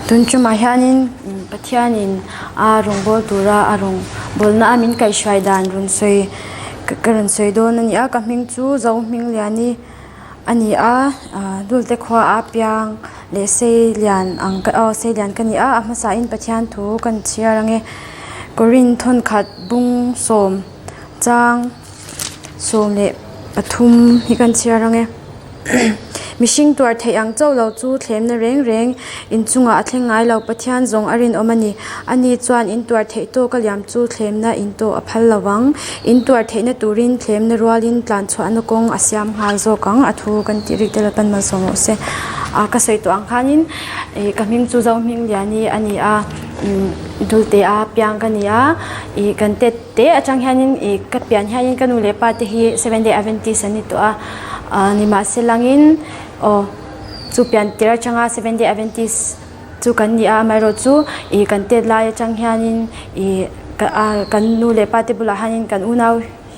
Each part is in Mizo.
Tun tumah hianin Pathianin a rawngbâwl tura a rawngbâwlna a min kaihhruai dan rawn sawi ka rawn sawi dawn a ni a ka hming chu Zohmingliani a ni a Dulte khua a piang leh sei lian ang aw sei lian ka ni a a hmasain Pathian thu kan chhiar ang e Korin thawnkhat bung sawm chang 13 hi kan chhiar ang e. Mihring tuar theih ang chauh lo chu thlemna reng reng inchungah a thleng ngai lo. Pathian zawng a rinawm a ni. Ani chuan in tuar theih tawk a liam chu thlemna in tawh a phal lo ang. In tuar theihna turin thlemna rualin tlan chhuahna kawng a siam nghal zawk ang a thu kan tih rik te Lalpan malsawm rawh se. A ka sawi tawh ang khanin ih ka hming chu Zohmingliani a ni a, umm Dulte a piang ka ni a, ih kan tet Te atang hianin ih ka pian hianin ka nu leh pa te hi Seventh Day Adventist an ni tawh a, ah nimahse langin aw chu pian tir atanga Seventh Day Adventist chu kan ni a, amaherawh chu ih kan tet lai atang hianin ih ka ah kan nu leh pa te bulah hianin kan unau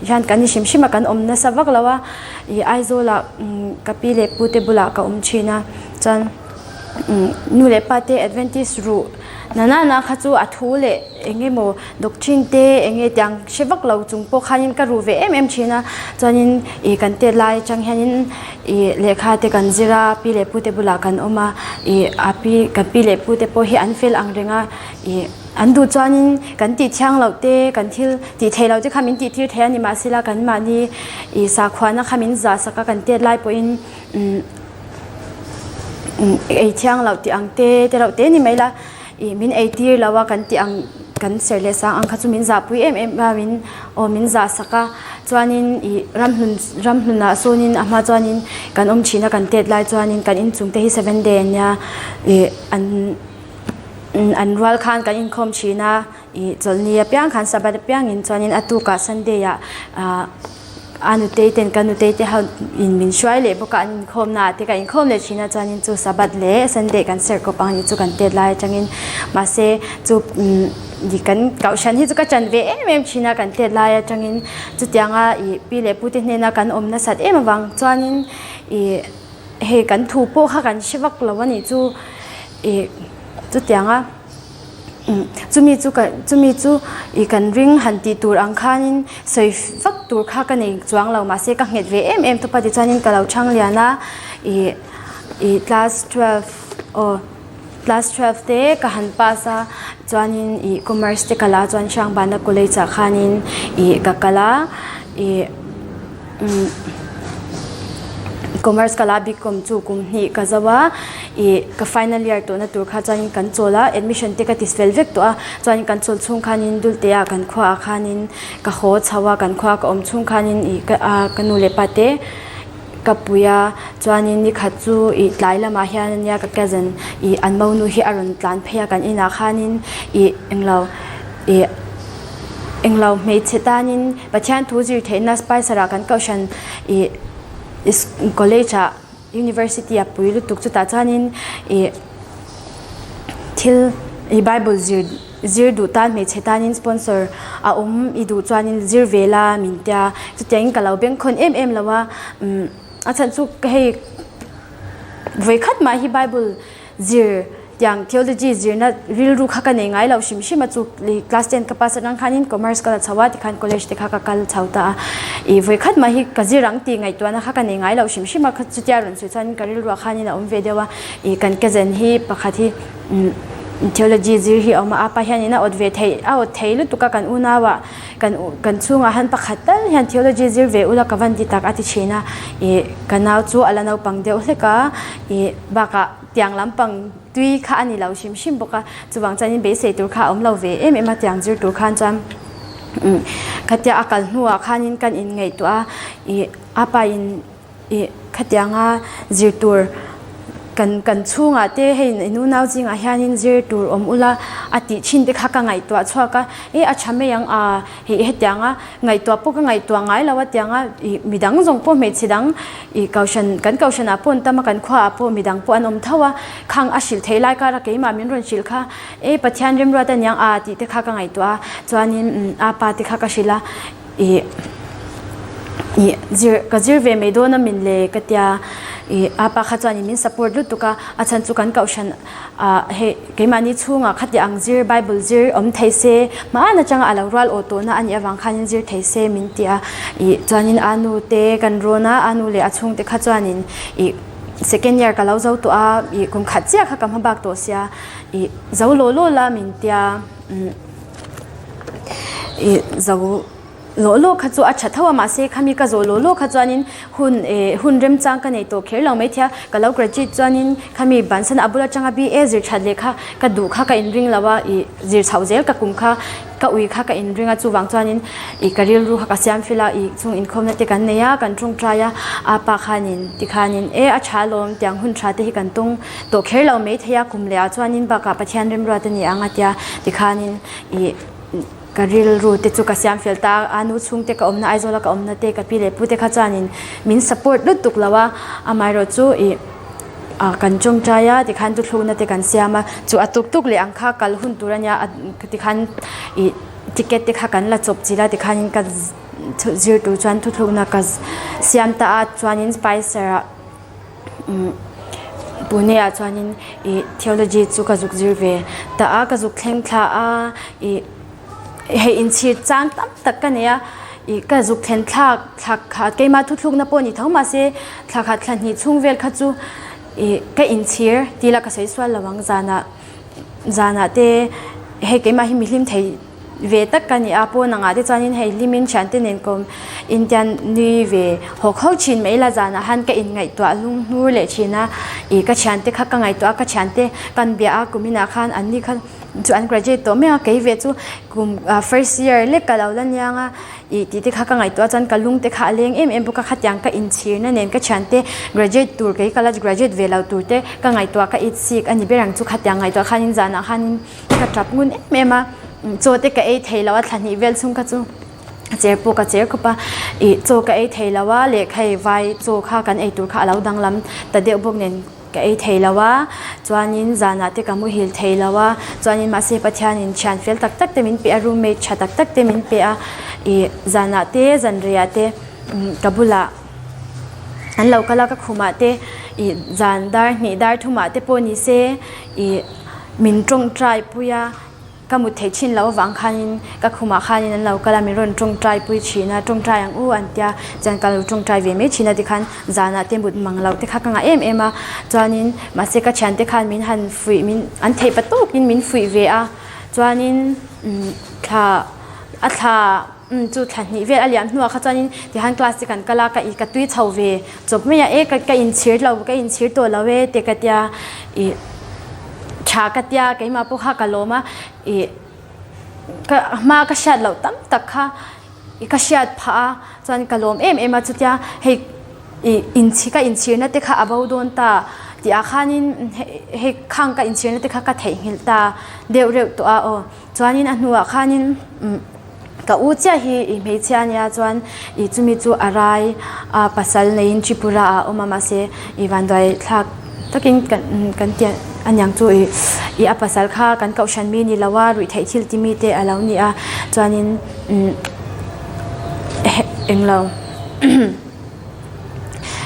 hian kan ni hrim hrim a kan awm nasa vak lo a, ih Aizawl ah ka pi leh pu te bulah ka awm thin a chuan. Nu leh pa te Adventist ruh na na na kha chu a thu leh eng emaw doctrine te eng nge tiang hre vak lo chung pawh khanin ka ruh ve em em thin a, chuanin ih kan tet lai atang hianin ih lehkha te kan zir a pi leh pu te bulah kan awm a ih a pi kan pi leh pu te pawh hi an fel ang reng a ih an duh chuanin kan tih thiang loh te kan thil tih theih loh te kha min tih tir thei a ni mahsela kan mahni ih sakhuana kha min zah sak a kan tet lai pawhin umm. Ei thiang loh tih ang te te reuh te ni mai la ih min ei tir lo a kan tih ang kan ser leh sang ang kha chu min zahpui em em a min aw min zah sak a chuanin ih ramhlun ramhlunah sawnin a hma chuanin kan awm thin a kan tet lai chuanin kan inchung te hi seven day ania ih an an rual khan kan inkhawm thin a ih chawlhni apiang khan sabbath apiangin chuanin a tukah sunday ah ah. A nutei ten ka nutei te ho in min hruai leh bawk a an inkhawm na ah te ka inkhawm leh thin a chuanin chu sabbath leh sunday kan serh kawp ang ni chu kan tet lai atangin mahse chu umm kan kohhran hi chu ka chan ve em em thin a kan tet lai atangin chutianga ih pi leh pu te hnena kan awm nasat em avang chuanin ih hei kan thu pawh kha kan hre vak lo a nih chu ih chutianga. Chumi chu ka chumi chu ih kan ring han tih tur ang khanin sawi vak tur kha ka nei chuang lo mahse ka nghet ve em em tawp a tichuanin ka lo chhang lian a ih ih class twelve aw class twelve te ka han pass a chuanin ih commerce te ka la chuan Hrangbana college ah khanin ih ka kal a ih. Commerce ka la bik kum chu kum hnih ka zo a ih ka final year tawhna tur kha chuanin kan chawl a admission te ka ti fel vek tawh a chuanin kan chawl chhung khanin Dulte ah kan khua ah khanin ka haw chho a kan khua ka awm chhung khanin ih ka a ka nu leh pa te ka pui a chuanin nikhat chu ih tlai lamah hian ania ka cousin ih an monu hi a rawn tlan phei a kan inah khanin ih englo ih. Englo hmeichhe tanin Pathian thu zir theihna Spicer ah kan kohhran ih college ah university ah pui lutuk chutah chuanin ih thil ih bible zir zir duh tan hmeichhe tanin sponsor a awm i duh chuanin zir ve la min tia chutiangin ka lo bengkhawn em em lo a umm a chhan chu hei vawikhat mah hi bible zir Tiang theology zirna rilru kha ka nei ngai lo hrim hrim a chu class ten ka pass atang khanin commerce ka la chho a tikhan college te kha ka kal chho ta a ih vawikhat mah hi ka zir ang tih ngaihtuahna kha ka nei ngai lo hrim hrim a chutia rawn sawi chuanin ka rilruah khanin a awm ve deuh a ih kan cousin hi pakhat hi umm theology zir hi a awm a apa hianin a awt ve thei a awt thei lutuk a kan unau ah kan kan chhungah han pakhat tal hian theology zir ve ula ka van ti tak a ti thin a ih ka nau chu a la naupang deuh hlek a ih bakah. Tiang lampang tui kha a ni lo hrim hrim bawk a, chuvang chuanin beisei tur kha a awm lo ve em em a, tiang zir tur khan chuan khatia a kal hnuah khanin kan inngaihtuah a, ih a pa in ih khatianga zir tur kan kan chhungah te hei i nunau zingah hianin zir tur awm ula a tih thin te kha ka ngaihtuah chhuak a, e a tha mai ang a hei hetianga Ngaihtuah pawh ka ngaihtuah ngai lo a tiang a, ih midang zawng pawh hmeichhe dang ih kohhran kan kohhran ah pawh an tam a kan khua ah pawh midang pawh an awm tho a, khang a hrilh theih lai kar a keimah min rawn hrilh kha e Pathian remruat a niang a tih te kha ka ngaihtuah a, chuanin umm a pa te kha ka hrilh a ih ih zir ka zir ve mai dawn a min le ka tia. Ih apa kha chuanin min support lutuk a, a chhan chu kan kohhran ah hei keimahni chhungah khati ang zir bible zir awm thei se hmaan atanga a lo rual awh tawhna a nih avang khanin zir thei se min ti a. Ih chuanin a nu te kan rawn a, a nu leh a chhungte kha chuanin ih second year ka lo zo tawh a, ih kum khat chiah kha ka hma bak tawh sia ih zo law law la min tia umm ih zo. Lawh lawh kha chu a tha tho a, mahse khami ka zawh lawh lawh kha chuanin hun eh hun remchang ka nei tawh kher lo maithei a, ka lo graduate chuanin khami bansan a bul atanga BA zir that leh kha ka duh kha ka inring lo a, ih zir chhoh zel ka kum kha ka ui kha ka inring a, chuvang chuanin ih ka rilru kha ka siam fil a, ih chung inkhawmna te kan nei a, kan tawngtai a, apa khanin tikhanin e a tha alawm tiang hun tha te hi kan tawng tawh kher lo maithei a, kum leh ah chuanin bakah Pathian remruat a ni ang a tia tikhanin ih. Ka rilru te chu ka siam fel ta a, a nu chhungte ka awmna Aizawla ka awmna te ka pi leh pu te kha chuanin min support lutuk lo a, amaherawh chu ih ah kan tawngtai a tikhan thuthlukna te kan siam a, chu a tuk tuk leh ang kha kal hun tur ania a tikhan ih ticket te kha kan la chawp chilh a tikhanin ka zir tur chuan thuthlukna ka siam ta a chuanin spicer ah. Pune ah chuanin ih theology chu ka zuk zir ve ta a ka zuk thleng thla a ih hei inchhir chang tam tak ka nei a ih ka zuk thlen thlak thla khat keimah thuthlukna pawh ni tho mahse thla khat thla hnih chhung vel kha chu ih ka inchhir tih lah ka sawi sual lo ang zanah zanah te hei keimah hi mi hlim thei. Ve tak ka ni a, pawn angah te chuanin hei hlimin thiante nen kawm intian nui ve hawk hawk thin mai ila zanah han ka inngaihtuah lung hnur leh thin a, ih ka thiante kha ka ngaihtuah a, ka thiante kan bia a kum inah khan an ni kha chu an graduate tawh mek a, kei ve chu kum first year lek ka lo la niang a, ih tih te kha ka ngaihtuah chuan ka lung te kha a leng em em bawk a, khatiang ka inchhirna nen ka thiante graduate tur kei ka la graduate ve lo tur te ka ngaihtuah ka itsik a ni ber ang chu khatiang ngaihtuah khanin zanah khanin. Ka tap ngun em em a, chaw te ka ei thei lo a thla hnih vel chhung kha chu cher pawh ka cher khawp a, ih chaw ka ei thei lo a lehkha ei vai chaw kha kan ei tur kha a lo danglam ta deuh bawk nen ka ei thei lo a, chuanin zanah te ka muhil thei lo a, chuanin mahse Pathianin thian fel tak tak te min pe a, roommate tha tak tak te min pe a, ih zanah te zanriah te ka bulah an lo kal a ka khumah te ih zan dar hnih dar thumah te pawh ni se ih. Min tawngtai pui a, ka mut theih thin loh avang khanin ka khumah khanin an lo kal a, min rawn tawngtai pui thin a, tawngtai ang u an tia, chuan ka lo tawngtai ve mai thin a tikhan zanah te mut mang loh te kha ka ngah em em a, chuanin mahse ka thiante khan min han fuih min an theih pa tawkin min fuih ve a, chuanin thla a thla. Umm chu thla hnih vel a liam hnuah kha chuanin tihan class te kan kal a ka ka tui chho ve chawp mai a e ka ka inchhir lo ka inchhir tawh lo e te ka tia ih tha ka tia keimah pawh kha ka lawm a ih ka hma ka hriat loh tam tak kha ih ka hriat phah a chuan ka lawm em em a chutia hei ih inchhi ka inchhirna te kha a bo dawn ta tih ah khanin hei khang ka inchhirna te kha ka theihnghilh ta deuh reuh tawh a aw. Chuanin a hnuah khanin ka u chiah hi i hmeichhia a nia chuan i chumi chu a rai a pasal neiin Tripura ah a awm a mahse i vanduai thlak takin kan kan ti aniang chu i i a pasal kha kan kohhran mi ni lo a ruih theih thil ti mi te a lo ni a chuanin englo.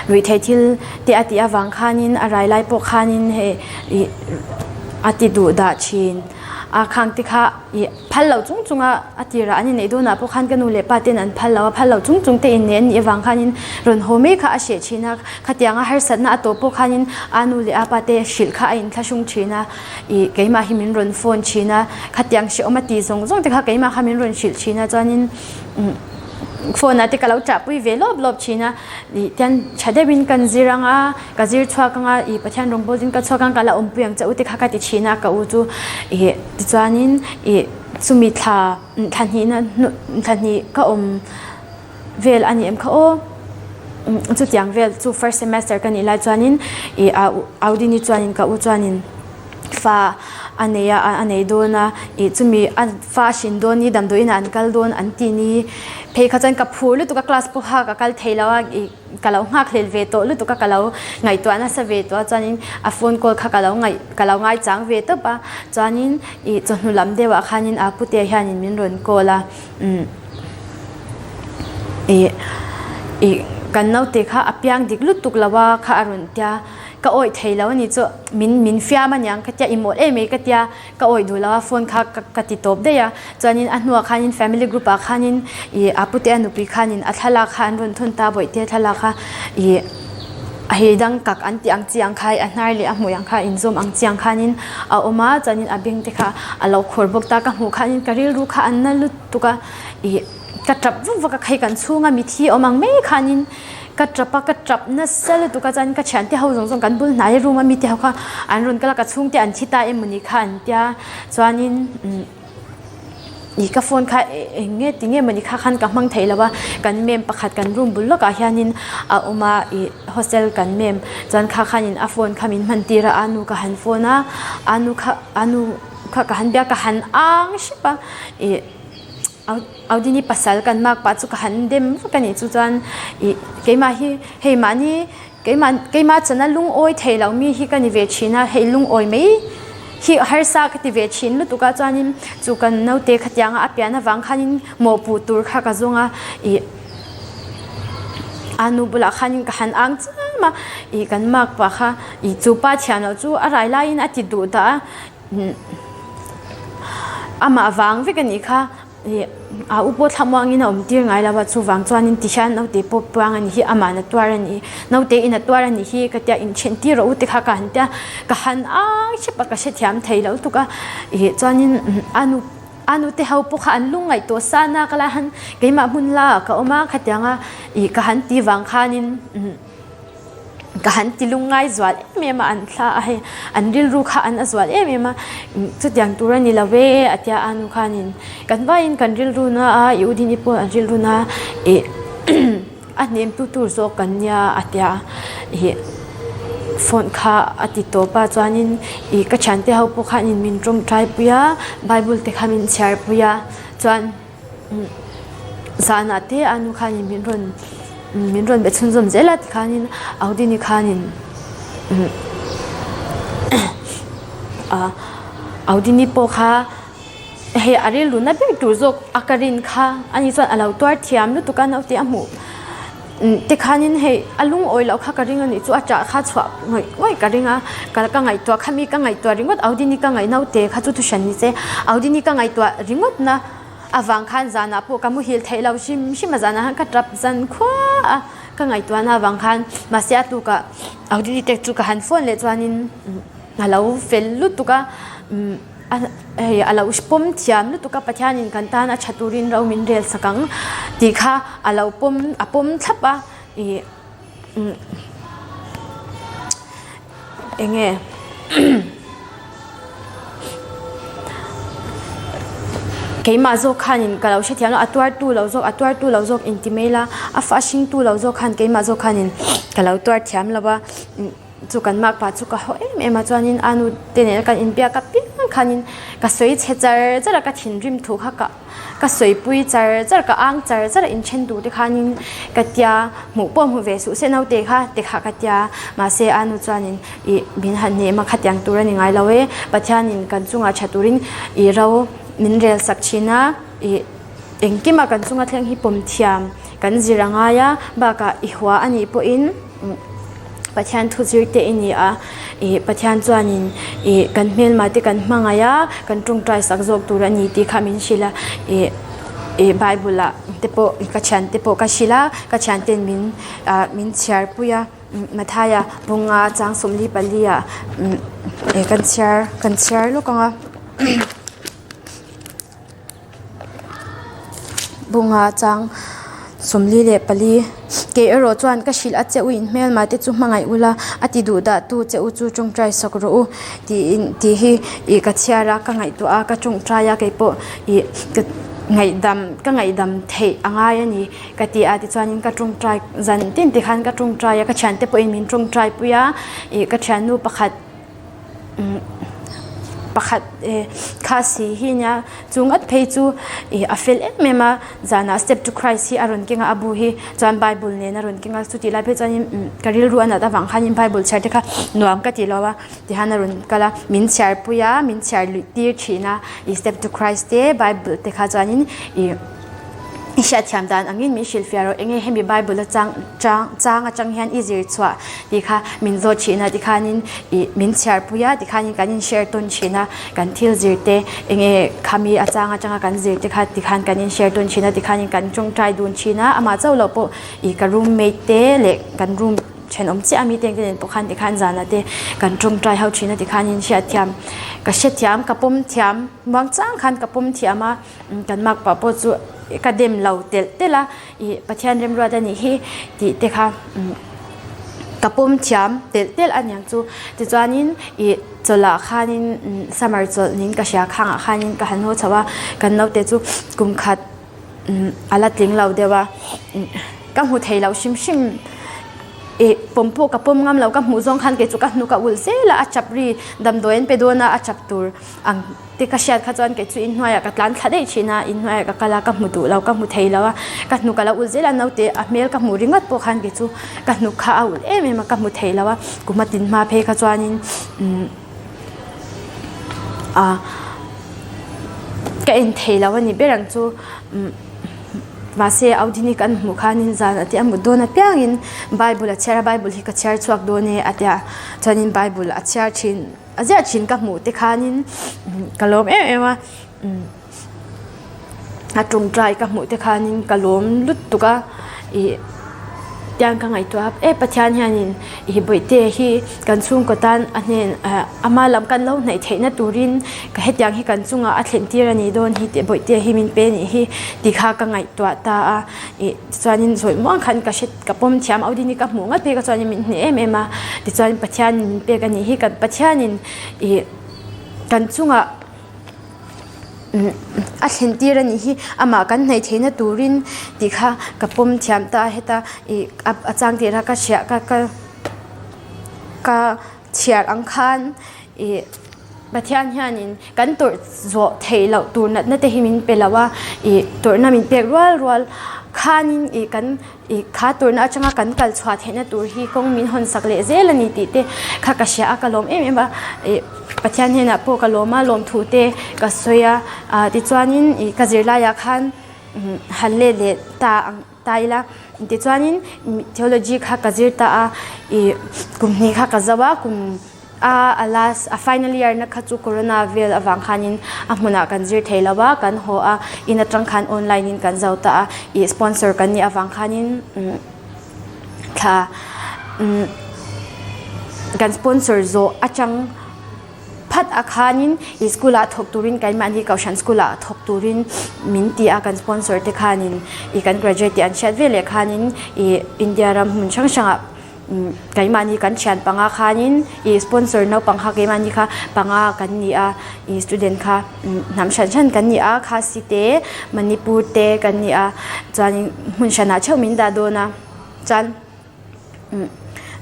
Ruihtheih thil te a tih avang khanin a rai lai pawh khanin hei ih a ti duh dah thin a khang te kha ih phal loh chung chung a a tirah an inneih dawnah pawh khan ka nu leh pa ten an phal lo a phal loh chung chung te inneih an nih avang khanin rawn haw mai kha a hreh thin a khatianga harsatna a tawh pawh khanin a nu leh a pa te hrilh kha a inthlahrung thin a ih keimah hi min rawn phone thin a khatiang hrehawm a tih zawng zawng te kha keimah kha min rawn hrilh thin a chuanin umm. Phone ah te ka lo chahpui ve lawp lawp thin a, ih tian tha deuhin kan zir ang a, ka zir chhuak ang a, ih Pathian rawngbawlin tin ka chhuak ang ka la awmpui ang che u te kha ka ti thin a ka u chu ih tichuanin ih chumi thla thla hnihna thla hnih ka awm vel a ni em kha aw chutiang vel chu first semester ka nih lai chuanin ih Audini chuanin ka u chuanin. Fa a nei a, a nei dawn a, ih chumi a fa a hrin dawn ni damdawiin ah an kal dawn an ti ni phei kha chuan ka phur lutuk a class pawh kha ka kal thei lo a ih ka lo nghak hlel ve tawh lutuk a ka lo ngaihtuah nasa ve tawh a chuanin a phone call kha ka lo ngaih ka lo ngaichang ve tawp a chuanin ih chawhnu lam deuh ah khanin a pute hianin min rawn call a umm ih ih. kan naute kha a piang dik lutuk lo a kha a rawn tia ka awih thei lo a ni chu min min fiam a niang ka tia i mawl em mai ka tia ka awih duh lo a phone kha ka ti tawp daih a chuanin a hnuah khanin family group ah khanin ih a pute a nupui khanin a thlalak kha an rawn thawn ta bawihte thlalak kha ih a hei dang kak an tih ang chi ang kha a hnar leh a hmui ang kha a inzawm ang chi ang khanin a awm a chuanin a beng te kha a lo khawr bawk ta ka hmuh khanin ka rilru kha an na lutuk a ih ka tap vak vak a hei kan chhunga mithi awm ang mai khanin ka tap a ka tap nasa lutuk a chuan ka thiante ho zawng zawng kan bul hnai room a mite ho kha an rawn kal a ka chhungte an thi ta emawni kha an tia chuanin umm ih ka phone kha eng nge ti nge mawni kha khan ka hmang thei lo a kan mem pakhat kan room bul lawkah hianin a awm a ih hostel kan mem chuan kha khanin a phone kha min hman tir a a nu ka han phone a a nu kha a nu kha ka han bia ka han ang hrep a ih. Audini pasal kan mak pah chu ka han dem vak a nih chu chuan ih keimah hi hei mahni keimah keimah chana lungawi thei lo mi hi ka ni ve thin a hei lungawi mai hi harsa ka ti ve thin lutuk a chuanin chu kan naute khatianga a pian avang khanin mawhpuh tur kha ka zawng a ih a nu bulah khanin ka han ang chiam a ih kan mak pah kha ih chu pa thiam loh chu a rai laiin a ti duh dah a. Amah vang vek a nih kha ih a u pawh thlamuangin a awm tir ngai lo a chuvang chuanin tihian naute pawh puang a nih hi amah na tuar a nih naute in a tuar a nih hi ka tia inthen tir rawh u te kha ka han tia ka han ang hrep a ka hrethiam thei lo tuk a ih chuanin a nu a nute ho pawh kha an lung ngaihtuah san a ka la han keimah hmun la ah ka awm a khatianga ih ka han ti vang khanin. Ka han ti lungngai zual em em a, an thla a hei an rilru kha an a zual em em a, chutiang tur a ni lo e a tia a nu khanin kan vaiin kan rilru na a i u Dini pawh an rilru na ih a hnem tu tur zawk kan nia a tia ih phone kha a ti tawp a chuanin ih ka thiante ho pawh khanin min tawngtai pui a bible te kha min chhiar pui a chuan. Zanah te a nu khanin min rawn min rawn be chhunzawm zel a tikhanin Audini khanin ah Audini pawh kha hei a rilru na ber tur zawk a ka rin kha ani chuan a lo tuar thiam lutuk a naute a hmuh tikhanin hei a lungawi loh kha ka ring a nih chu a ṭah kha chhuah ngawih ngawih ka ring a ka ka ngaihtuah kha mi ka ngaihtuah ringawt Audini ka ngaih naute kha chu thuhran ni se Audini ka ngaihtuah ringawt na. Avang khan zanah pawh ka muhil theih lo hrim hrim a, zanah khan ka tap zan khua a, ka ngaihtuahna avang khan mahse a tukah Audrey te chu ka han phone leh chuanin a lo fel lutuk a, hei a lo pawm thiam lutuk a Pathianin kan tan a tha turin ro min rel sak ang tih kha a lo pawm a pawm thlap a ih. Enge keimah zawk khanin ka lo hrethiam lo a tuartu lo zawk a tuartu lo zawk inti mai ila a fa hringtu lo zawk khan keimah zawk khanin ka lo tuar thiam lo a chu kan makpa chu ka haw em em a chuanin a nu te nena kan inbiak apiang khanin ka sawi chhe char char a ka thinrim thu kha ka. Ka sawipui char char, ka ang char char a inthen tur te khanin ka tia, hmuh pawh hmu ve suh se naute kha te kha ka tia, mahse a nu chuanin ih min han hnem a khatiang tur a ni ngai lo e, Pathianin kan chungah tha turin ih ro min rel sak thin a, ih engkima kan chunga thleng hi pawm thiam kan zir a ngai a, bakah i hua a nih pawhin. Pathian thu zir te i ni a, ih Pathian chuanin ih kan hmelma te kan hmangaih a, kan tawngtai sak zawk tur a ni tih kha min hrilh a, ih ih bible ah te pawh ka thian te pawh ka hrilh a, ka thian ten min ah min chhiar pui a, Mathaia bunga chang 44 ah ih kan chhiar kan chhiar lawk ang a. Bunga chang 44 Kei erawh chuan ka hrilh a che u in hmelma te chu hmangaih ula a ti duh dah tu che u chu tawngtai sak rawh u tiin tih hi ih ka chhiar a ka ngaihtuah a ka tawngtai a keipawh ih ka ngaihdam ka ngaihdam theih a ngai a ni ka ti a tichuanin ka tawngtai zan tin tikhan ka tawngtai a ka thiante pawhin min tawngtai pui a ih ka thiannu pakhat. pakhat kha si hi nia chu ngat phei chu ih a fel em em a zanah step to christ hi a rawn keng a a bu hi chuan bible nen a rawn keng a chutih lai phei chuanin ka rilru a nat avang khanin bible chhiar te kha nuam ka ti lo a tihian a rawn kal a min chhiar pui a min chhiar luih tir thin a ih step to christ te bible te kha chuanin ih. I hriatthiam dan angin min hrilhfiah rawh, enge hemi Bible a chang chang chang atang hian i zir chhuah tih kha min zawt thin a tikhanin ih min chhiar pui a tikhanin kan in share tawn thin a, kan thil zir te enge khami a chang atanga kan zir te kha tikhan kan in share tawn thin a tikhanin kan tawngtai dun thin a, amah chauh loh pawh ih ka roommate te leh kan room thenawm chiah ami te nen pawh khan tikhan zanah te kan tawngtai ho thin a tikhanin hriatthiam ka hrethiam ka pawm thiam muang chang khan ka pawm thiam a. Kan makpa pawh chu ka dem lo telh telh a, ih Pathian remruat a nih hi tih te kha ka pawm thiam telh telh a niang chu. Tichuanin ih chawlhah khanin summer chawlh niin ka hria khangah khanin ka han haw chho a, kan naute chu kum khat a la tling lo deuh a, ka hmu thei lo hrim hrim ih pawm pawh ka pawm ngam lo, ka hmuh zawng khan kei chu ka hnuk a ulh zel a, a chap ri damdawi an pe dawn a, a chap tur ang. Ti ka hriat kha chuan kei chu inhnuaiah ka tlan thla daih thin a, inhnuaiah ka kal a, ka hmu duh lo, ka hmu thei lo a, ka hnuk a lo ulh zel a, naute a hmel ka hmuh ringawt pawh khan kei chu ka hnuk kha a ulh em em a, ka hmu thei lo a, kum a tin hma phei kha chuanin umm ah ka en thei lo a ni ber ang chu umm mahse Audini kan hmuh khanin zan a tia mut dawn apiangin bible a chhiar a, bible hi ka chhiar chhuak dawn e a tia chuanin bible a chhiar thin. A ziah thin ka hmuh te khanin ka lawm em em a, a tawngtai ka hmuh te khanin ka lawm lutuk a, ih tiang ka ngaihtuah a, e Pathian hianin ih bawihte hi kan chhungkaw tan a hnen ah ama lam kan lo hnaih theihna turin ka hetiang hi kan chungah a thlen tir a nih dawn hi tih bawihte hi min pe nih hi tih kha ka ngaihtuah ta a, ih tichuanin zawih muang khan ka hre. Ka pawm thiam Audini ka hmuh ngat phei ka chuanin min hneh em em a, tichuan Pathianin min pek a nih hi kan Pathianin ih kan chungah a thlen tir a nih hi amah kan hnaih theihna turin tih kha ka pawm thiam ta a heta ih a chang tirha ka hriah ka ka ka chhiar ang khan ih Pathian hianin kan tawrh zawh theih loh tur natna te hi min pe lo a, ih tawrhna min pek rual rual khanin ih kan ih kha tawrhna atanga kan kal chhuah theihna tur hi kawng min hawn sak leh zel a ni tih te kha ka hria a ka lawm em em a, ih Pathian hnenah pawh ka lawm a lawmthu te ka sawi a, ah tichuanin ih ka zirlaiah khan han let leh ta ang. Ta ila tichuanin theology kha ka zir ta a ih kum hnih kha ka zo a kum a a last a final year na kha chu corona vel avang khanin a hmunah kan zir thei lo a kan haw a in atang khan online in kan zo ta a ih sponsor kan nih avang khanin umm thla umm kan sponsor zawh atang. Phat a khanin i school ah thawk turin keimahni kohhran school ah thawk turin min ti a kan sponsor te khanin i kan graduate tih an hriat veleh khanin i India ram hmun hrang hrangah keimahni kan thian panga khanin i sponsor naupang kha keimahni kha panga kan ni a i student kha hnam hran hran kan ni a Khasi te Manipur te kan ni a chuanin hmun hranah theuh min dah dawn a chuan.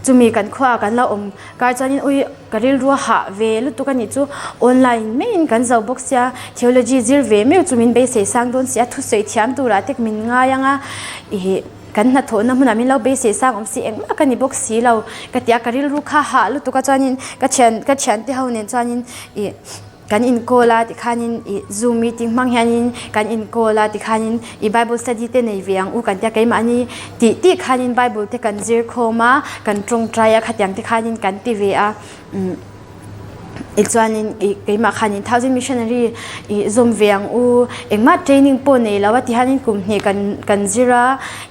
Chumi kan khuaah kan lo awm kar chuanin ui ka rilru a hah ve lutuk a nih chu online maiin kan zo bawk sia theology zir ve meuh chu min beisei sang dawn si a thusawi thiam turah te min ngai ang a ih kan hnathawhna hmunah min lo beisei sang awm si engmah ka ni bawk si lo ka ti a ka rilru kha hah lutuk a chuanin ka thian ka thiante ho nen chuanin ih. Kan inkawl a tikhanin ih zoom meeting hmang hianin kan inkawl a tikhanin ih bible study te nei ve ang u kan tia keimahni tih tih khanin bible te kan zir khawm a kan tawngtai a khatiang te khanin kan ti ve a umm tichuanin ih keimah khanin thousand missionary ih zawm ve ang u engmah training pawh nei lo a tihianin kum hnih kan kan zir a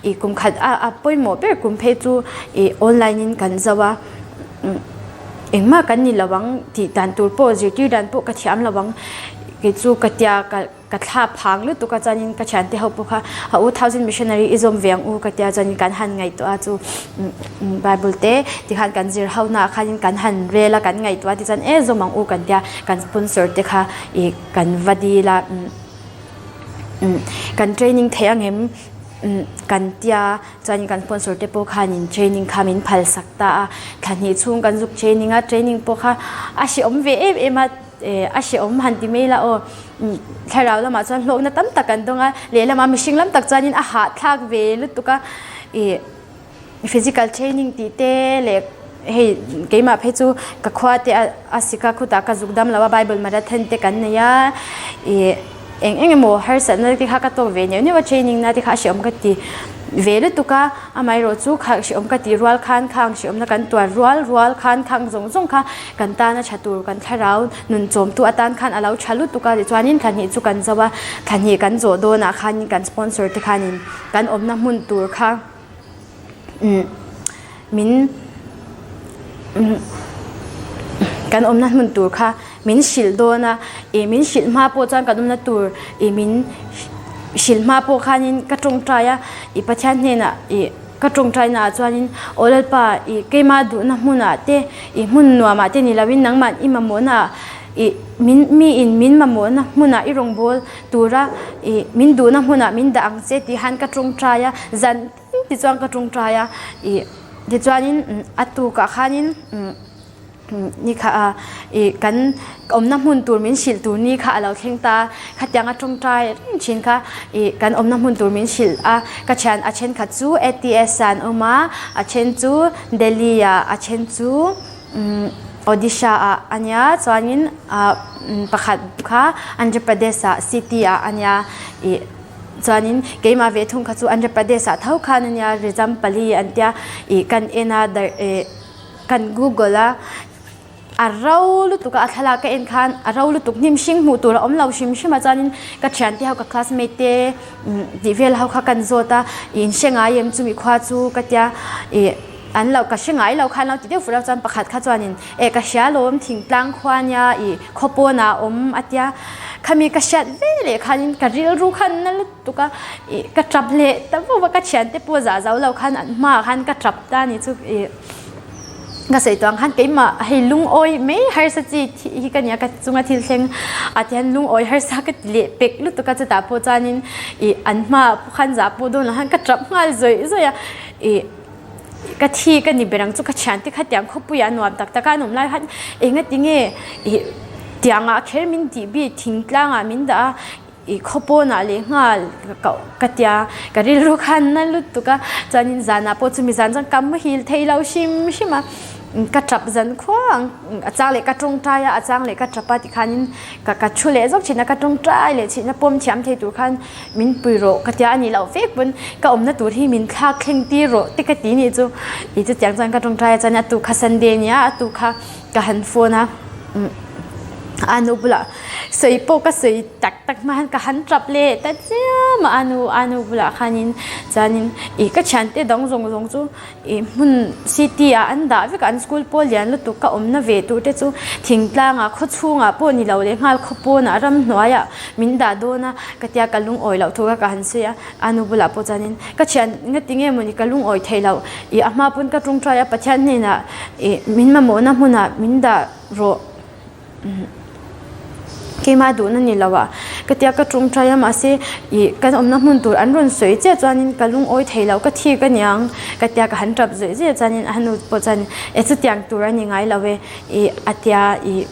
ih kum khat a a pawimawh ber kum phei chu ih online in kan zo a. Engmah kan ni lo ang tih dan tur pawh zirtir dan pawh ka thiam lo ang kei chu ka tia ka ka thla phang lutuk a chuanin ka thiante ho pawh kha a u thousand missionary i zawm ve ang u ka tia chuanin kan han ngaihtuah a chu bible te tikhan kan zir ho naah khanin kan han rel a kan ngaihtuah a tichuan e zawm ang u kan tia kan sponsor te kha ih kan va dil a kan training theih ang em kan tia. Chuanin kan sponsor te pawh khanin training kha min phal sak ta a, thla hnih chhung kan zuk training a, training pawh kha a hrehawm ve em em a, eh a hrehawm han ti mai la aw, thlarau lamah chuan hlawkna tam tak kan dawng a, lehlamah mihring lam tak chuanin a hahthlak ve lutuk a, ih physical training tih te leh hei keimah phei chu ka khua te a sik a khutah ka zuk dam lo a bible marathon te kan nei a, ih. eng eng emaw harsatna te kha ka tawk ve neuh neuh a training na te kha a hreawm ka ti ve lutuk a amaherawh chu kha hreawm ka tih rual khan khang hreawmna kan tuar rual rual khan khang zawng zawng kha kan tana tha tur kan thlarau nun chawmtu atan khan a lo tha lutuk a tichuanin thla hnih chu kan zo a thla hnih kan zawh dawnah khanin kan sponsor te khanin kan awmna hmun tur kha umm min umm kan awmna hmun tur kha min hrilh dawn a ih min hrilh hma pawh chuan kan awmna tur ih min hrilh hma pawh khanin ka tawngtai a ih Pathian hnenah ih ka tawngtai naah chuanin aw Lalpa ih keima duhna hmunah te ih hmun nuamah te ni lovin nangmah i mamawhna ah ih min miin min mamawhna hmunah i rawngbâwl tura ih min duhna hmunah min dah ang che tih hian ka tawngtai a zan tin tichuan ka tawngtai a ih tichuanin a tukah khanin ni kha a ih kan awmna hmun tur min hrilh tur ni kha a lo thleng ta a khatianga tawngtai reng thin kha ih kan awmna hmun tur min hrilh a ka thian a thenkhat chu A T S ah an awm a a then chu Delhi ah a then chu umm Odisha ah a nia chuanin ah pakhat kha Andhra Pradesh ah city ah a nia ih chuanin keimah ve thung kha chu Andhra Pradesh ah tho khan a nia Rijampalli an tia ih kan en a dar ih kan google a a ro lutuk a a thlalak ka en khan a ro lutuk hnim hring hmuh tur a awm lo hrim hrim a chuanin ka thiante ho ka classmate te tih vel ho kha kan zawt a ih in hre ngai em chumi khua chu ka tia ih an lo ka hre ngai lo khan lo ti deuh fur a chuan pakhat kha chuanin eh ka hria lawm thingtlang khua nia ih khaw pawnah a awm a tia khami ka hriat ve leh khanin ka rilru khan na lutuk a ih ka tap leh ta vauh a ka thiante pawh zah zo lo khan an hmaah khan ka tap ta a ni chu ih. Ka sawi tawh ang khan keimah hei lungawi mai harsa chi hi ka nia ka chunga thil thleng ah te hian lungawi harsa ka ti leh pek lutuk a chutah pawh chuanin ih an hmaah pawh khan zah pawh dawn lo khan ka tap nghal zawih zawih a ih ka thi ka ni ber ang chu ka thiante kha tiang khawpuiah nuam tak tak a an awm lai khan engati nge ih tiangah kher min tih bik thingtlangah min dah a. I khaw pawnah leh nghal ka ka tia ka rilru khan na lutuk a chuanin zanah pawh chumi zan chuan ka muhil thei lo hrim hrim a ka tap zan khuang a chang leh ka tawngtai a a chang leh ka tap a tikhanin ka ka thu leh zawk thin a ka tawngtai leh thin a pawm thiam thei tur khan min pui rawh ka tia a nih loh vek pawn ka awmna tur hi min thlak thleng tir rawh te ka ti nih chu ih chutiang chuan ka tawngtai a chuan a tuk kha sunday nia a tuk kha ka han phone a a nu bulah sawi pawh ka sawi tak tak hma hian ka han tap leh ta chiam a a nu a nu bulah khanin chuanin ih ka thiante dang zawng zawng chu ih hmun city ah an dah vek a an school pawh lian lutuk ka awmna ve tur te chu thingtlangah khaw chhungah pawh ni lo leh nghal khaw pawnah ramhnuaiah min dah dawn a ka tia ka lungawi loh thu kha ka han sawi a. A nu bulah pawh chuanin ka thian ngati nge mawni ka lungawi thei loh ih a hma pawn ka tawngtai a Pathian hnenah ih min mamawhna hmunah min dah rawh keimah duhna ni lo ah ka tia ka tawngtai a mahse ih kan awmna hmun tur an rawn sawi chiah chuanin ka lungawi thei loh ka thik a niang ka tia ka han tap zawih zawih a chuanin a nu pawh chuan e chutiang tur a ni ngai lo e ih a tia ih.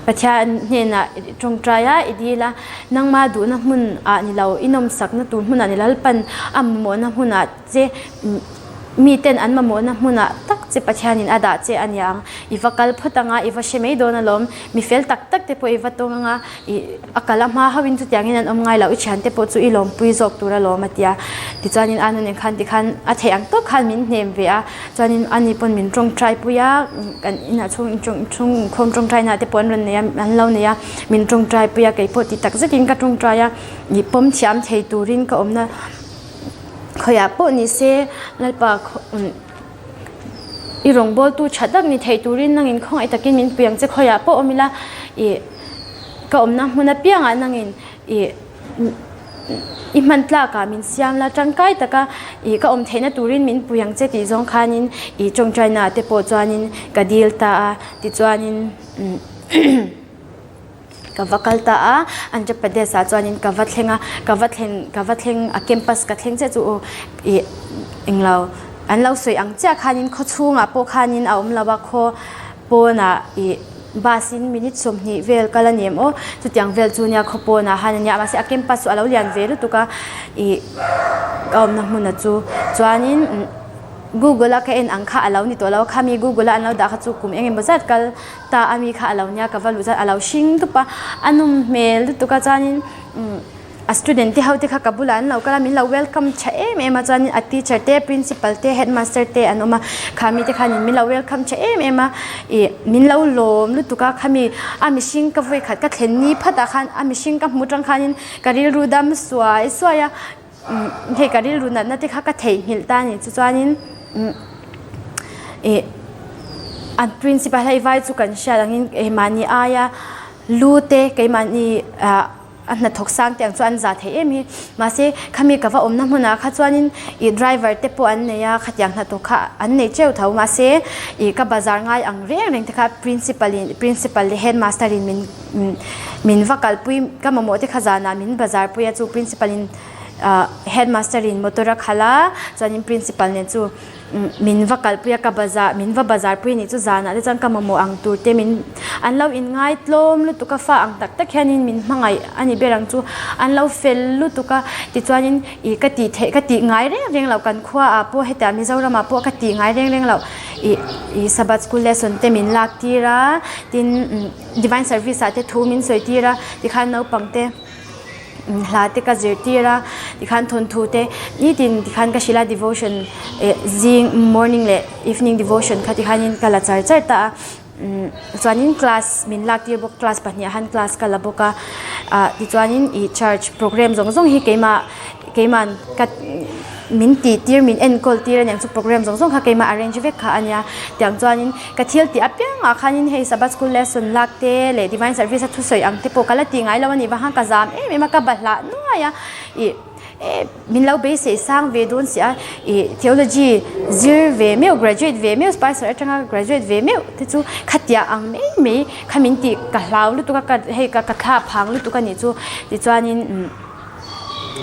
Pathian hnenah i tawngtai a, i dil a, nangma duhna hmun ah ni lo, i nawmsakna tur hmunah ni Lalpan a mamawhna hmunah che miten an mamawhna hmunah tak che Pathianin a dah che a niang. I va kal phawt anga, i va hre mai dawn alawm. Mi fel tak tak te pawh i va tawng anga, i a kal a hma hauhin chutiangin an awm ngai lo, i thiante pawh chu i lawmpui zawk tur alawm a ti a. Tichuanin a nun engkhan tikhan a theih ang tawk khan min hnem ve a. Chuanin ani pawn min tawngtai pui a, kan inah chhung chhung khawm tawngtai na te pawh an rawn nei a, an lo nei a, min tawngtai pui a, keipawh ti tak zetin ka tawngtai a, ih pawm thiam thei turin ka awmna khawiah pawh ni se Lalpa i rawngbawltu tha tak ni thei turin nangin khawngaih takin min pui ang che khawiah pawh awm ila ih ka awmna hmun apiangah nangin ih. I hman tlakah min siam la tangkai taka ih ka awm theihna turin min pui ang che tih zawng khanin ih tawngtaina te pawh chuanin ka dil ta a tichuanin ka va kal ta a Andhra Pradesh ah chuanin ka va thleng a ka va thlen ka va thleng a campus ka thleng chiah chu aw ih englo an lo sawi ang chiah khanin khaw chhungah pawh khanin a awm lo a khaw pawnah ih bus in minute 20 vel kal a ni em aw chutiang vel chu nia khaw pawnah han a nia mahse a campus chu a lo lian ve lutuk a ih a awmna hmun a chu chuanin. Google a ka en ang kha a lo ni tawh lo a, khami Google a an lo dah kha chu kum eng emaw zat kal ta a mi kha a lo nia ka va luh chuan a lo hring dup a, a nawm hmel lutuk a chuanin umm a student te ho te kha ka bulah an lo kal a min lo welcome tha em em a chuanin a teacher te principal te headmaster te an awm a khami te khanin min lo welcome tha em em a ih min lo lawm lutuk a khami a mihring ka vawi khat ka thlen ni phat ah khan a mihring ka hmuh tang khanin ka rilru dam suai suai a. Hei ka rilru natna te kha ka theihnghilh ta a ni chu chuanin ih an principal hei vai chu kan hriat angin keimahni aia lu te keimahni ah a hnathawk sang te ang chu an zah thei em hi mahse khami ka va awmna hmunah kha chuanin ih driver te pawh an nei a khatiang hnathawk kha an nei teuh tho mahse ih ka bazar ngai ang reng reng te kha principal in principal leh headmaster in min Min va kalpui ka mamawh te kha zanah min bazar pui a chu principal in ah headmaster in motor a khalh a chuanin principal nen chu min va kalpui a ka bazar min va bazar pui anih chu zanah te chuan ka mamawh ang tur te min an lo in ngai tlawm lutuk a fa ang tak tak hianin min hmangaih a ni ber ang chu an lo fel lutuk a tichuanin ih ka tih theih ka tih ngai reng reng loh kan khua ah pawh hetiang Mizoram ah pawh ka tih ngai reng reng loh ih ih sabbath school lesson te min lak tir a tin. Divine service ah te thu min sawi tir a tikhan naupang te hla te ka zir tir a tikhan thawnthu te nitin tikhan ka hrilh a devotion eh zing morning leh evening devotion kha tikhanin ka la char char ta a umm chuanin class min lak tir bawk class pahnih ah khan class ka la bawk a ah tichuanin ih church programme zawng zawng hi keimah Keiman ka min tih tir min enkawl tir aniang chu program zawng zawng kha keimah arrange vek kha ania tiang chuanin ka thil tih apiangah khanin hei sabbath school lesson lak te leh divine service a thusawi ang te pawh ka la tih ngai lo anih vang khan ka zam em em a ka bahlah nuai a ih eh min lo beisei sang ve dawn si a ih theology zir ve meuh graduate ve meuh spicer atanga graduate ve meuh te chu khatiah ang mai mai kha min tih ka hlau lutuk a ka hei ka thla phang lutuk anih chu tichuanin.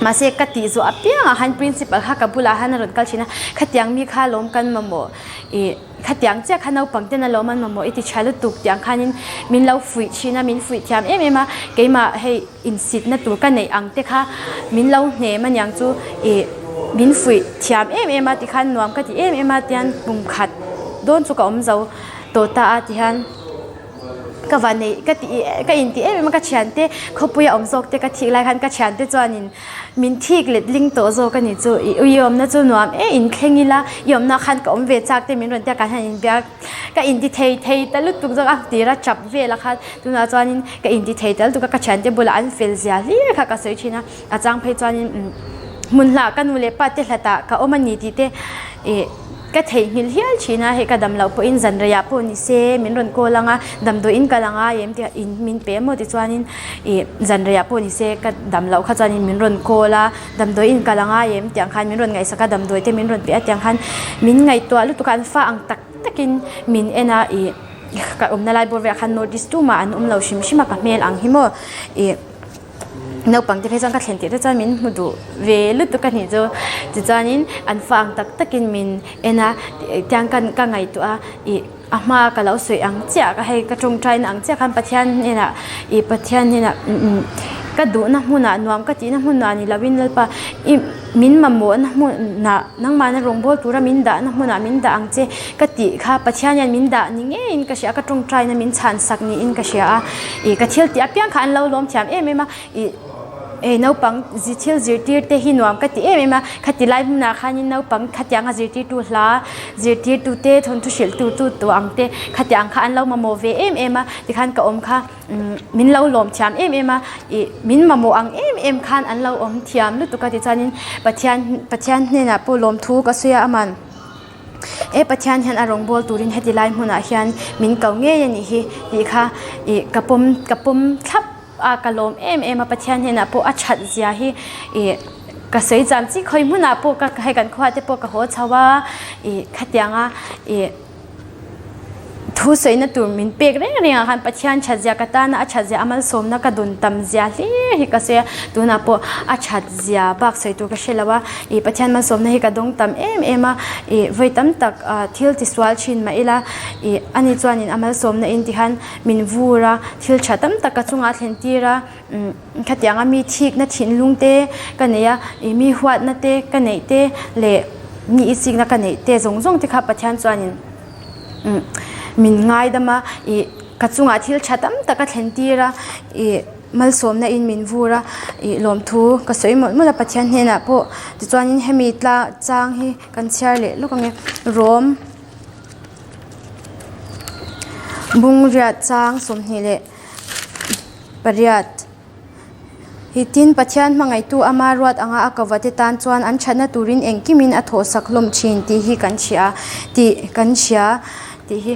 Mahse ka tih zawh apiangah khan principal kha ka bulah khan a rawn kal thin a, khatiang mi kha lawm kan mamawh ih khatiang chiah kha naupang ten a lawm an mamawh i ti tha lutuk tih ang khanin min lo fuih thin a, min fuih thiam em em a, keimah hei insitna tur ka neih ang te kha min lo hnem aniang chu ih min fuih thiam em em a tikhan nuam ka ti em em a tian kum khat dawn chu ka awm zo tawh ta a tihian. Ka va neih ka tih ka intih em em a ka thiante khawpuia awm zawk te ka thik lai khan ka thiante chuanin min thik let ling tawh zawk a ni chu ih ui awmna chu nuam e inthleng ila i awmna khan ka awm ve chak te min rawn tia kan han inbiak ka inti thei thei ta lutuk zawk a tira chap vel a khan tunah chuanin ka inti thei ta lutuk a ka thiante bulah an fel zia hlir kha ka sawi thin a a chang phei chuanin hmun hlah ka nu leh pa te hlatah ka awm a ni tih te ih. Ka theihnghilh hial thin a, hei ka dam loh pawhin zan reiah pawh ni se min rawn call ang a, damdawiin kal ang a em tih in min pe maw tichuanin ih zan reiah pawh ni se ka dam loh kha chuanin min rawn call a, damdawiin kal ang a em tih ang khan min rawn ngaihsak a, damdawi te min rawn pe a tih ang khan min ngaihtuah lutuk a, an fa ang tak takin min en a ih ka awmna lai bawr velah khan North East tumah an awm lo hrim hrim a ka hmel ang hi maw ih. Naupang te phei chuan ka thlen tirh te chuan min hmu duh ve lutuk a nih chu tichuanin an fa ang tak takin min en a tiang ka ka ngaihtuah a ih a hma ka lo sawi ang chiah ka hei ka tawngtai na ang chiah khan Pathian hnenah ih Pathian hnenah ka duhna hmunah nuam ka tihna hmunah ni lovin Lalpa ih min mamawhna hmunah nangmahna rawngbâwl tura min dahna hmunah min dah ang che ka tih kha Pathian hian min dah ni ngeiin ka hria a ka tawngtaina min chhan sak niin ka hria a ih ka thil tih apiang kha an lo lawm thiam em em a ih hei naupang zi thil zirtir te hi nuam ka ti em em a khati lai hmunah khanin naupang khatiang a zirtirtu hla zirtirtu te thawnthu hrilh tu tu tu ang te khatiang kha an lo mamawh ve em em a tikhan ka awm kha min lo lawm thiam em em a ih min mamawh ang em em khan an lo awm thiam lutuk a tichuanin Pathian Pathian hnenah pawh lawmthu ka sawi a aman. E Pathian hian a rawngbâwl turin heti lai hmunah hian min ko ngei a nih hi tih kha ih ka pawm ka pawm thlap a ka lawm em em a Pathian hnenah pawh a that zia hi ih ka sawi cham chi khawi hmunah pawh ka hei kan khuaah te pawh ka haw chho a ih khatianga ih Thu sawina tur min pek reng reng ah khan Pathian that zia ka tana a that zia a malsawmna ka dun tam zia hlir hi ka sawi a, tunah pawh a that zia bak sawi tur ka hre lo a, ih Pathian malsawmna hi ka dawng tam em em a, ih vawi tam tak ah thil ti sual thin mah ila ih ani chuanin a malsawmna in ti khan min vur a, thil tha tam tak ka chungah a thlen tir a, umm khatianga mi thikna thinlung te ka nei a, ih mi huatna te ka neih te leh. Mi itsikna ka neih te zawng zawng te kha Pathian chuanin min ngaidam a, ih ka chungah thil tha tam tak a thlen tir a, ih malsawmna in min vur a, ih lawmthu ka sawi mawlh mawlh a Pathian hnenah pawh tichuanin hemi tla chang hi kan chhiar leh lawk ang e rawm bungriat chang 28 leh. Hi tin Pathian hmangaihtu ama ruat anga a kovate tan chuan an thatna turin engkimin a thawhsak hlawm thin tih hi kan hria tih kan hria tih hi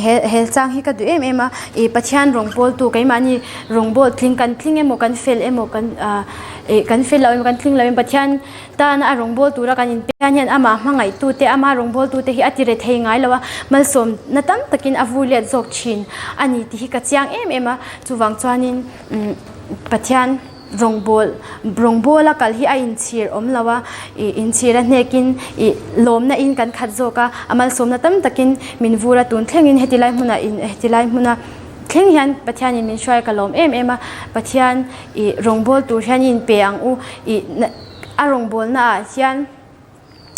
he he chang hi ka duh em em a ih Pathian rawng pawltu keimahni rawngbawl tling kan tling emaw kan fel emaw kan ah ih kan fel lo emaw kan tling lo emaw Pathian tana a rawngbawl tura kan inpe hian hian amah hmangaihtute ama rawngbawltute hi a ti rethei ngai lo a malsawmna tam takin a vui let zawk thin a ni tih hi ka chiang em em a chuvang chuanin. Pathian rawngbâwl rawngbâwla kal hi a inchhir awm lo a, ih inchhir a hnekin ih lawmna in kan khat zawk a, a malsawmna tam takin min vur a, tun thlengin heti lai hmunah in heti lai hmuna thleng hian Pathianin min hruai ka lawm em em a, Pathian ih rawngbâwl tur hian i inpe ang u, ih a rawngbâwlna ah hian.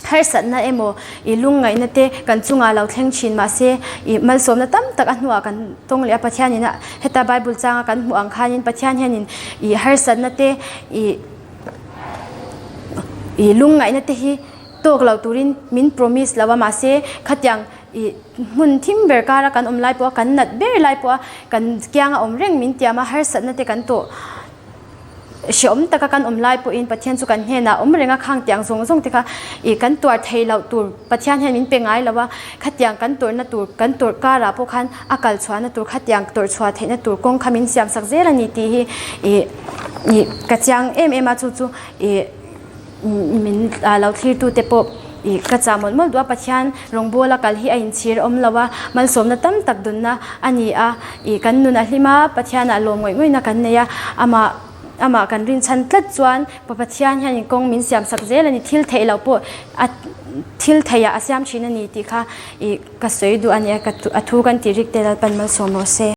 Harsatna emaw i lungngaihna te kan chungah lo thleng thin mahse i malsawmna tam tak a hnuah kan tawng leh a Pathianin a heta Bible changa kan hmuh ang khanin Pathian hianin i harsatna te i i lungngaihna te hi tawk lo turin min promise lo a mahse khatiang i hmun thim ber kara kan awm lai pawha kan nat ber lai pawha kan kianga awm reng min tiam a harsatna te kan tawh Hreawm taka kan awm lai pawhin Pathian chu kan hnenah awm reng a, khang tiang zawng zawng te kha ih kan tuar thei loh tur Pathian hian min pe ngai lo a, khatiang kan tawrhna tur kan tawrh karah pawh khan a kal chhuahna tur khatiang tawrh chhuah theihna tur kawng kha min siam sak zel a ni tih hi ih ih ka chiang em em a chu chu ih Min lo thlirtute pawh ih ka chah mawlh mawlh duh a, Pathian rawngbawla kal hi a inchhir awm lo a, malsawmna tam tak dunna a ni a, ih kan nun a hlim a, Pathianah lawm ngawih ngawihna kan nei a, amah amah kan rinchhan tlat chuan Pa Pathian hianin kawng min siam sak zel a ni, thil theih loh pawh a thil theihah a siam thin a ni tih kha ih ka sawi duh a ni a, a thu kan tih rik te Lalpan malsawm rawh se.